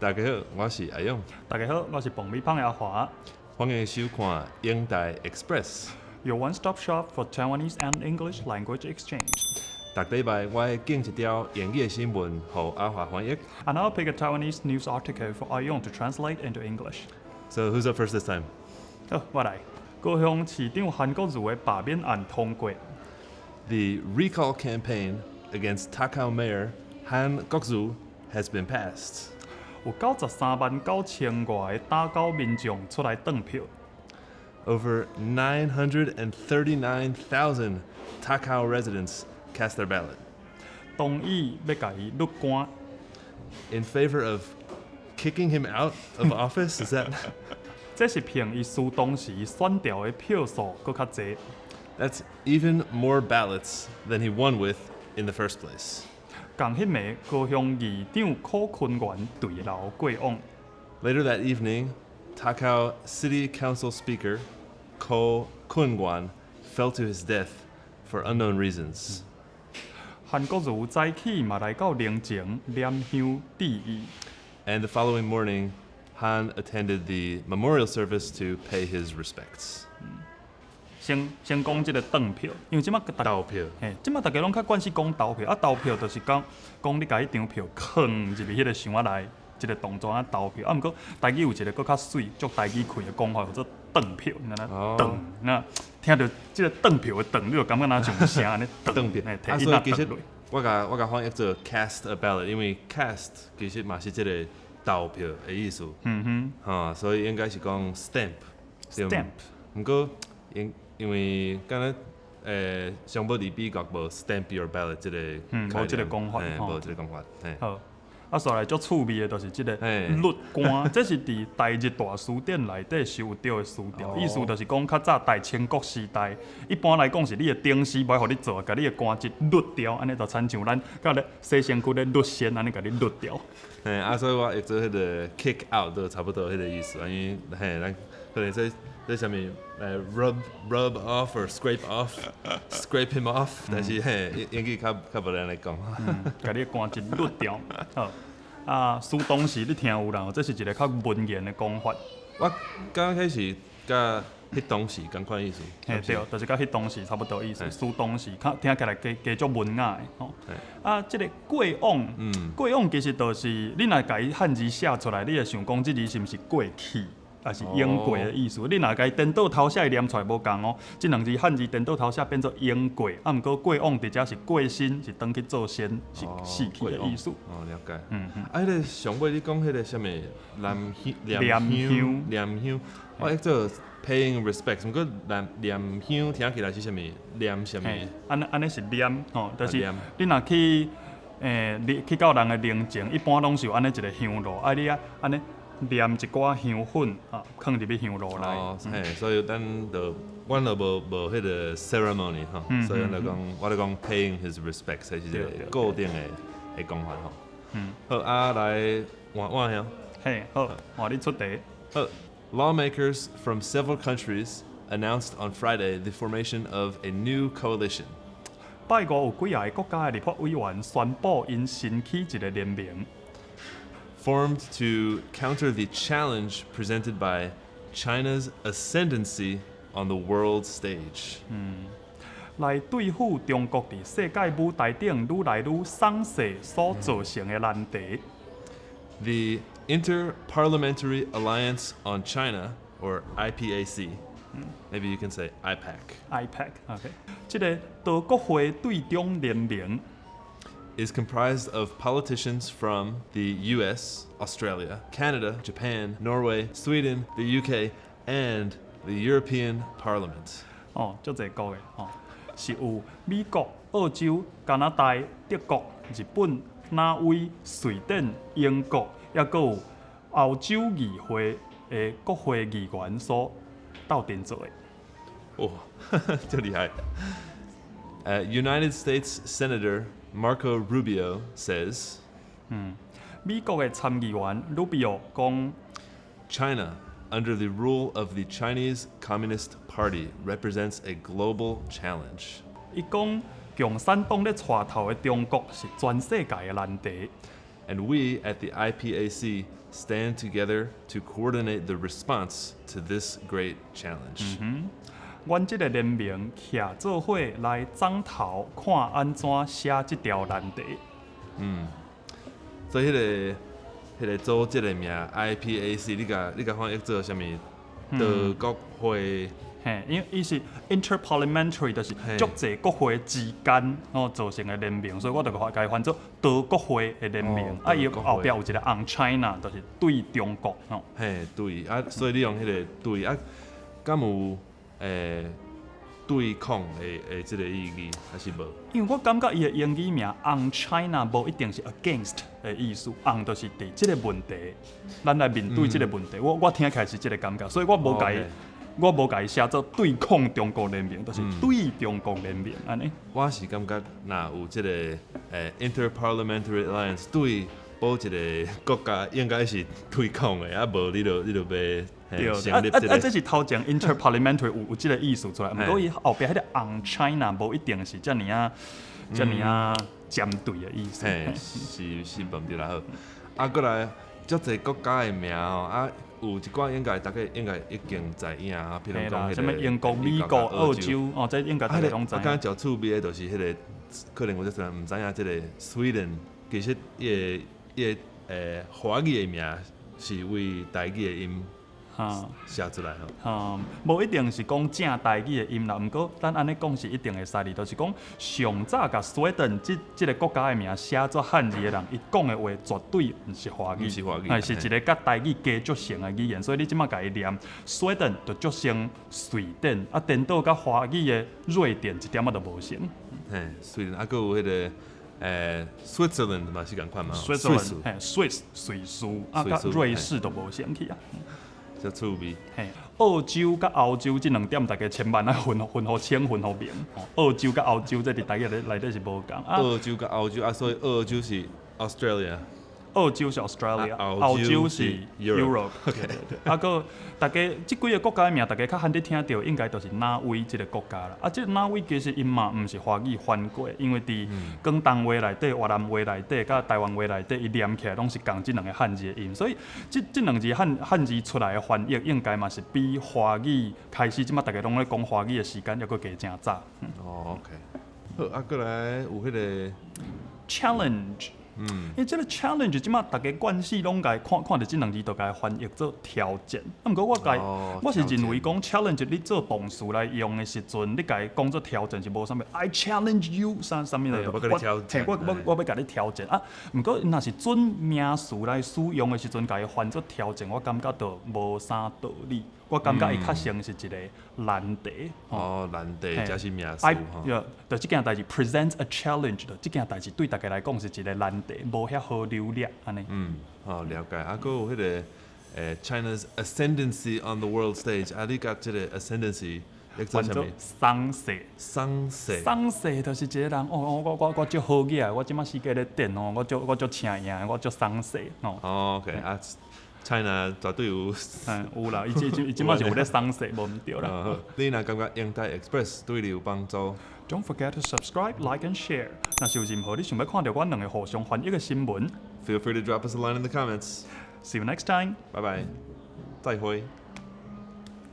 大家好，我是阿勇。大家好，我是爆米芳的阿華。歡迎收看英台 Express。 Your one-stop shop for Taiwanese and English language exchange. 逐禮拜我會揀一條英語的新聞，予阿華翻譯。 And I'll pick a Taiwanese news article for 阿勇 to translate into English. So who's up first this time? 好，我來。高雄市長韓國瑜的罷免案通過。 The recall campaign against Takao Mayor Han Kuok-zu has been passed. 有93萬9千外个打狗民眾出來轉票。 Over 939,000 Takao residents cast their ballot 同意欲共伊甪官。 in favor of kicking him out of office. Is that 這是憑伊輸當時選調的票數閣較濟。 That's even more ballots than he won with in the first place. 仝彼暝，高雄議長許坤元墜樓過往。 Later that evening, Takao City Council Speaker Ko Kun-guan fell to his death for unknown reasons. 韓國瑜早起嘛來到靈前拈香致意。 And the following morning, Han attended the memorial service to pay his respects. 先先講這个轉票，因為這馬逐投票。嘿，這馬逐家攏較慣勢講投票，啊投票就是講講你共彼張票囥入去彼个箱仔內，一个動作啊投票。啊，毋過台語有一个閣較媠，足台語氣的講法，叫做轉票，你知影？轉，那聽著這个轉票的轉，你就感覺若像聲按呢轉票。嘿，啊，提所以其實伊若轉落。我共翻譯做 cast a ballot，因為 cast 其實嘛是這个投票的意思。哈，所以應該是講 stamp。，stamp。毋過因為敢若上無佇美國無 stamp your ballot 這個無這个講法。嘿，吼。無這个講法，嘿。好，啊，煞來足趣味的，就是這个甪官，這是佇台日大辭典內底收著的詞條，意思就是講較早大清國時代，一般來講是你的頂司無愛予你做，共你的官職甪掉，按呢就親像咱佮咧洗身軀咧甪線，按呢共你甪掉。嘿，啊，所以我譯做彼个 kick out 都差不多彼个意思，因為嘿，咱可能這啥物rub off or scrape off，scrape him off，但是嘿，英語較較無按呢講。共你的官職甪掉。好，啊，輸當時你聽有啦，這是一个較文言的講法。我剛開始佮彼當時仝款意思。嘿，對，就是佮彼當時差不多意思。輸當時較聽起來加加足文雅的吼。啊，這个過往，過往其實就是你若共伊漢字寫出來，你會想講這字是毋是過去，抑是經過的意思？你若共伊顛倒頭寫念出來無仝哦，這兩字漢字顛倒頭寫變做經過，啊，毋過過往佇遮是過身，是轉去做仙，是死去的意思。哦，了解。啊，彼个上尾你講彼个啥物念香念香念香，我譯做 paying respect，毋過念念香聽起來是啥物？念啥物？嘿，按呢按呢是念吼，就是念你若去你去到人的靈前，一般攏是有按呢一个香爐，啊你啊按呢念一寡香粉啊，囥入去香爐內。哦，嘿，所以咱就阮就無無彼个 ceremony 吼，所以咱就講，我就講 paying his respects，這是一个固定的的講法吼。好，啊來換我兄。嘿，好，換你出題。好，Lawmakers from several countries announced on Friday the formation of a new coalition. 拜五有幾个國家的立法委員宣布𪜶新起一个聯盟， formed to counter the challenge presented by China's ascendancy on the world stage. 來對付中國佇世界舞台頂愈來愈喪勢所造成的難題。 The Inter-Parliamentary Alliance on China, or IPAC, maybe you can say IPAC, IPAC，OK，這个多國會對中聯盟 is comprised of politicians from the US, Australia, Canada, Japan, Norway, Sweden, the UK, and the European Parliament. 哦，足濟國的吼，是有美國、澳洲、加拿大、德國、日本、挪威、瑞典、英國，抑閣有歐洲議會的國會議員所鬥陣做的。哦，這厲害。United States Senator Marco Rubio says 美國的參議員魯比奧講， China, under the rule of the Chinese Communist Party, represents a global challenge. 伊講共產黨咧帶頭的中國是全世界的難題。And we at the IPAC stand together to coordinate the response to this great challenge. 阮這个聯盟徛做伙來摠頭，看按怎寫這條難題。所以彼個組織的名 IPAC，你共翻譯做啥物？多國會。嘿，因為伊是 interparliamentary，就是足濟國會之間哦組成的聯盟，所以我就共伊翻做多國會的聯盟。啊，伊後壁有一個 on China，就是對中國哦。嘿，對啊，所以你用彼個對啊，敢有對抗的這個意義，還是無？因為我感覺伊的英語名 on China 無一定是 against 的意思，on 就是佇這個問題，咱來面對這個問題。我聽起來是這個感覺，所以我無共伊。我無共伊寫做對抗中國聯盟，就是對中國聯盟按呢。我是感覺，若有這個Interparliamentary Alliance 對某一個國家應該是對抗的，啊無你就欲成立這個。啊，這是頭前 Interparliamentary 有這個意思出來，毋過伊後壁彼個 on China 無一定是遮爾仔遮爾仔針對的意思。嘿，是無毋對啦好。啊，閣來足濟國家的名吼啊。有一寡應該大家應該已經知影啊，譬如講彼個英國、美國、澳洲，哦，這應該大家攏知。我感覺較趣味的，就是彼個可能有陣人毋知影這個 Sweden，其實伊的華語的名是為台語的音寫出來吼。哈，無一定是講正台語的音啦，毋過咱按呢講是一定會使哩，就是講上早共 Sweden 這個國家的名寫做漢字的人，伊講的話絕對毋是華語，毋是華語，是一個佮台語加足像的語言，所以你這馬共伊念 Sweden 就足像瑞典，啊，顛倒佮華語的瑞典一點仔都無像。嘿，瑞典啊，閣有彼個Switzerland 嘛是仝款嘛， Switzerland，嘿，Swiss 瑞士，啊，佮瑞士都無像去啊。足趣味。嘿，澳洲佮歐洲這兩點，大家千萬愛分予清分予明。澳洲佮歐洲這佇台語內底是無仝。澳洲佮歐洲啊，所以澳洲是 Australia。澳洲是 Australia，歐洲是 Europe。啊，閣大家這幾个國家的名，大家較罕得聽著，應該就是挪威這个國家啦。啊，這个挪威其實𪜶嘛毋是華語翻過，因為佇廣東話內底、越南話內底、佮台灣話內底，伊念起來攏是仝這兩个漢字的音，所以這兩字漢字出來的翻譯，應該嘛是比華語開始，這馬大家攏咧講華語的時間，猶閣加誠早。哦，OK。好，啊，閣來有彼个 challenge。因為這个 challenge 這馬大家慣勢攏共看看著這兩字，就共翻譯做挑戰。啊，毋過我共我是認為講 challenge 你做動詞來用的時陣，你共伊講做挑戰是無啥物。I challenge you 啥啥物來？我我欲共你挑戰啊！毋過若是準名詞來使用的時陣，共伊翻做挑戰，我感覺就無啥道理。我感覺伊較像是一個難題。哦，難題，這是名詞吼。就這件代誌 present a challenge，就這件代誌對大家來講是一個難題，無遐好處理按呢。嗯，好了解。啊，閣有彼個China's ascendancy on the world stage，啊，你共這個 ascendancy 譯做啥物？喪勢。喪勢。喪勢就是一個人，哦，我足好額，我這馬世界咧轉哦，我足請贏，我足喪勢哦。哦，OK 啊。China 絕對有，嗯，有啦，伊這馬是有咧喪勢，無毋對啦。你若感覺英台 Express 對你有幫助，Don't forget to subscribe, like and share。若是有任何你想欲看著阮兩个互相翻譯的新聞，Feel free to drop us a line in the comments。 See you next time。拜拜，再會。